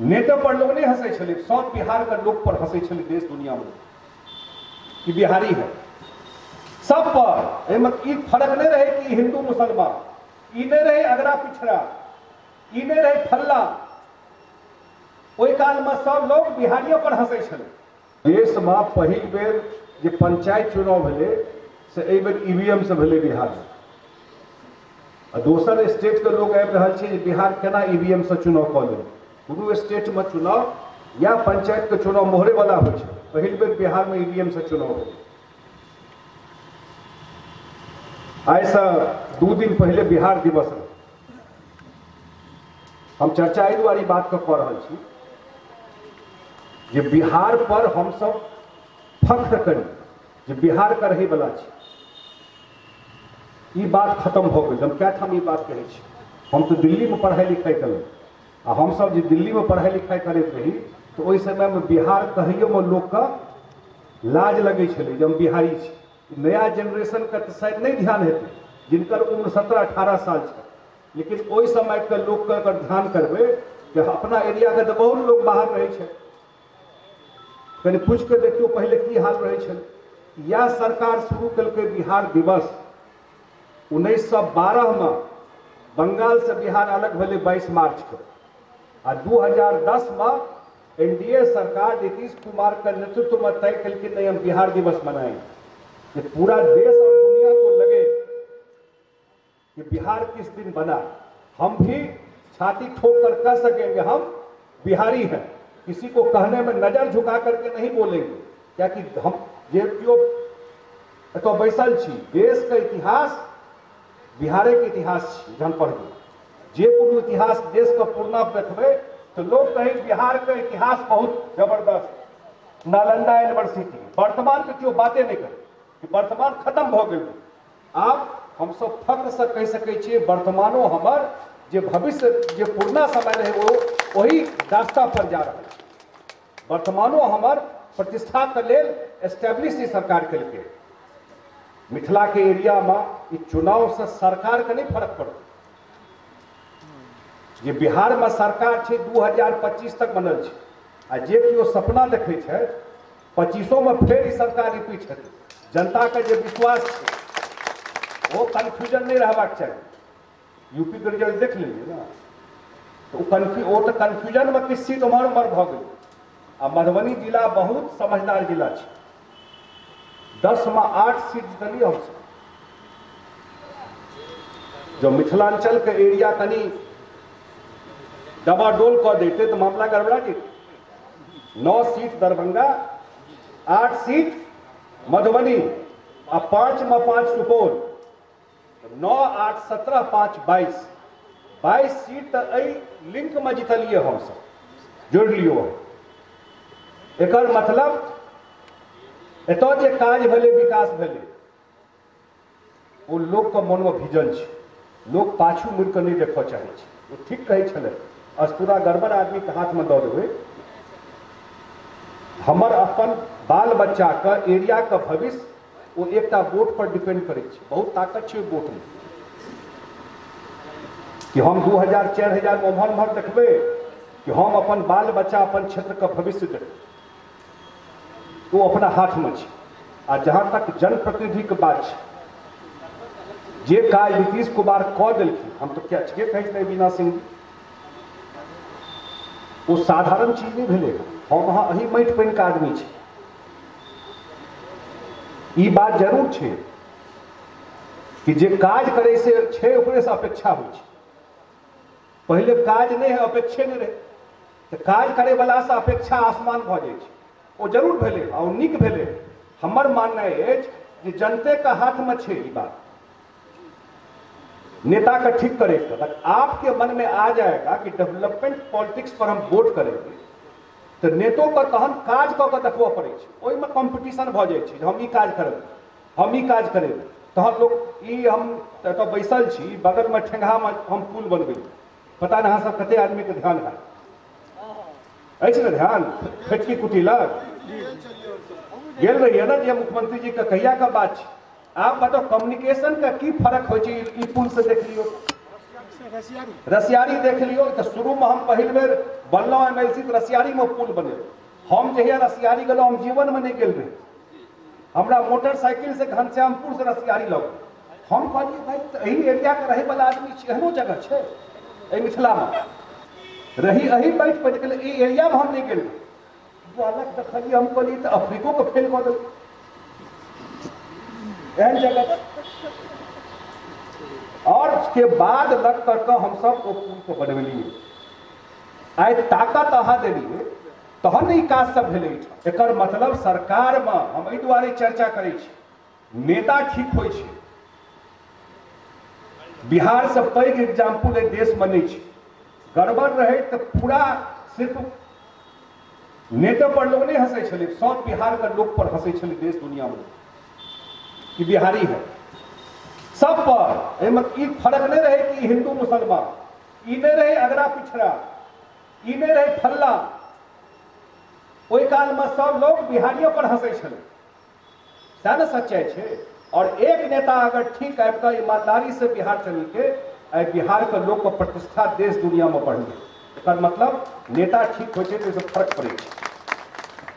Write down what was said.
नेता पर लोग नहि हंसै छलै, सब बिहार के लोक पर हंसै छलै, देश दुनिया में कि बिहारी है सब पर। एहिमे ई फर्क नहि रहै कि हिंदू मुसलमान, ई नहि रहै अगड़ा पिछड़ा, ई नहि रहै फल्ला। ओहि कालमे सब लोग बिहारियो पर हंसै छलै। देशमे पहिल बेर जे पंचायत चुनाव भेलै से एहि बेर ईवीएम से भेलै बिहारमे। आ दोसर स्टेटके लोक आबि रहल छै जे बिहार केना ईवीएम से चुनाव कऽ लेलक। कोनो स्टेटमे चुनाव या पंचायतके चुनाव मोहरेवला होइ छै, पहिल बेर बिहारमे ईवीएम से चुनाव भेलै। आइसँ 2 दिन पहिले बिहार दिवस रहै। हम चर्चा एहि दुआरे बातके कऽ रहल छी जे बिहार पर हमसब फख्र करी जे बिहारके रहैवला छी। ई बात खत्म भऽ गेल। हम कए ठाम ई बात कहै छी। हम तऽ दिल्लीमे पढ़ाइ लिखाइ केलहुँ आ हमसब जे दिल्लीमे पढ़ाइ लिखाइ करैत रही तऽ ओहि समयमे बिहार कहैयोमे लोकके लाज लगै छलै जे हम बिहारी छी। नया जेनरेशनके तऽ शायद नहि ध्यान हेतै जिनकर उम्र 17-18 साल छै, लेकिन ओहि समयके लोकके अगर ध्यान करबै जे अपना एरियाके तऽ बहुत लोक बाहर रहै छै, कनि पूछि कऽ देखियौ पहिले की हाल रहै छलै। इएह सरकार शुरू केलकै बिहार दिवस 1912मे। बंगालसँ बिहार अलग भेलै 22 मार्चके आ 2010मे एनडीए सरकार नीतीश कुमार के नेतृत्व में तय केलखिन नहीं हम बिहार दिवस मनाएंगे, कि पूरा देश और दुनिया को लगे कि बिहार किस दिन बना। हम भी छाती ठोक कर कह सकेंगे हम बिहारी हैं, किसी को कहने में नजर झुका करके नहीं बोलेंगे, क्या कि हम जे केओ एतऽ बैसल छी देश के इतिहास बिहारे के इतिहास छी। जहन पढ़बै जे कोनो इतिहास देश के पुरना देखबै तऽ लोग कही बिहार के इतिहास बहुत जबरदस्त। नालंदा यूनिवर्सिटी वर्तमान के केओ बाते नहीं करे कि वर्तमान खत्म भऽ गेल। आब हमसब फख्र से कहि सकै छियै वर्तमानो हमर जे भविष्य जे पुरना समय रहे वो वही रास्ता पर जा रहल छै। वर्तमानो हमर प्रतिष्ठा के लेल एस्टेब्लिश ई सरकार केलकै। मिथिला के एरिया में ई चुनाव से सरकार के नहीं फर्क पड़तै। जे बिहार में सरकार छै 2025 तक बनल छै आ जे केओ सपना देखै छै 25 में फेर ई सरकार रिपीट हेतै। जनता के जे विश्वास छै ओ कन्फ्यूजन नहीं रहबाक चाही। यूपी के रिजल्ट देख लेलियै ने, तऽ ओ तऽ कन्फ्यूजन में किछु सीट उम्हर उम्हर भऽ गेलै। आ मधुबनी जिला बहुत समझदार जिला छै, 10 में 8 सीट जीतलियै हमसब। जब मिथिलांचल के एरिया कनि डबाडोल कऽ दैते तऽ मामला गड़बड़ा जेतै। 9 सीट दरभंगा, 8 सीट मधुबनी आ 5 में 5 सुपौल, 9 8 17 5 22, 22 सीट तऽ एहि लिंक में जीतलियै हमसब, जोड़ि लियौ। एकर मतलब एतऽ जे काज भेलै विकास भेलै ओ लोकके मनमे भिजल छै। लोक पाछू मुड़ि कऽ नहि देखऽ चाहै छै। ओ ठीक कहै छलै, अस्तूरा गड़बड़ आदमीके हाथमे दऽ देबै। हमर अपन बाल बच्चाके एरियाके भविष्य ओ एकटा वोट पर डिपेंड करै छै। बहुत ताकत छै ओहि वोटमे कि हम 2000 4000 मे उम्हर उम्हर देखबै कि हम अपन बाल बच्चा अपन क्षेत्रके भविष्य देखबै, ओ अपना हाथमे छै। आ जहाँ तक जनप्रतिनिधिके बात छै, जे काज नीतीश कुमार कऽ देलखिन, हम तऽ क्या ठीके कहै छलै वीणा सिंह जी, ओ साधारण चीज नहि भेलै। हम अहाँ एही माटि पानिके आदमी छी। ई बात जरूर छै कि जे काज करै से छै ओकरे से अपेक्षा होइ छै। पहिले काज नहि है, अपेक्षे नहि रहै, तऽ काज करैवलासँ अपेक्षा आसमान भऽ जाइ छै। ओ जरूर भेलै आ ओ नीक भेलै। हमर माननाइ अछि जे जनतेके हाथमे छै ई बात नेता का ठीक करेगा। अगर आपके मन में आ जाएगा कि डेवलपमेंट पॉलिटिक्स पर हम वोट करेंगे तऽ नेतो के तहन काज कऽ के देखबऽ पड़ै छै। ओहिमे कॉम्पिटिशन भऽ जाइ छै जे हम ई काज करबै, हम ई काज करेबै, तहन लोक ई हम एतऽ बैसल छी बगलमे ठेंगहामे हम पुल बनबै, पता नहि अहाँ सब कते आदमीके ध्यान हैत अछि ने ध्यान फेटकी कुटी लग गेल रहियै ने जे मुख्यमंत्री जी के कहिया के बात छै। आप बताओ कम्युनिकेशन के की फर्क होइ छै ई पुल से देख लियौ। रसियारी देख लियौ। तऽ शुरूमे हम पहिल बेर बनलहुँ एमएलसी तऽ रसियारीमे पुल बनेलहुँ। हम जहिया रसियारी गेलहुँ, हम जीवनमे नहि गेल रही, हमरा मोटरसाइकिलसँ घनश्यामपुरसँ रसियारी लग। हम कहलियै भाइ, तऽ एहि एरियाके रहैवला आदमी छी, एहनो जगह छै एहि मिथिलामे रही, एहि बैठ पड़ि गेलै, ई एरियामे हम नहि गेल रही। अलग देखलियै, हम कहलियै तऽ अफ्रीकोके फेल कऽ देलकै एहन जगह। और के बाद लग कर के हमसब ओ पुल के बनबेलियै। आइ ताकत अहाँ देलियै तहन ने ई काज सब भेलै। एकर मतलब सरकारमे हम एहि दुआरे चर्चा करै छी, नेता ठीक होइ छै। बिहार से पैघ एग्जाम्पल एहि देशमे नहि छै। गड़बड़ रहै तऽ पूरा सिर्फ नेते पर लोग नहि हंसै छलै, सब बिहार के लोक पर हंसै छलै देश दुनिया में कि बिहारी है, सब पर। एहिमे ई फर्क नहि रहै कि हिंदू मुसलमान, ई नहि रहै अगड़ा पिछड़ा, ई नहि रहै फल्ला। ओहि कालमे सब लोग बिहारियो पर हंसै छलै, सएह ने सच्चाइ छै। और एक नेता अगर ठीक आबि कऽ ईमानदारी से बिहार चलेलकै, आइ बिहारके लोकके प्रतिष्ठा देश दुनियामे बढ़लै। एकर मतलब नेता ठीक होइ छै तऽ ओहिसँ फर्क पड़ै छै।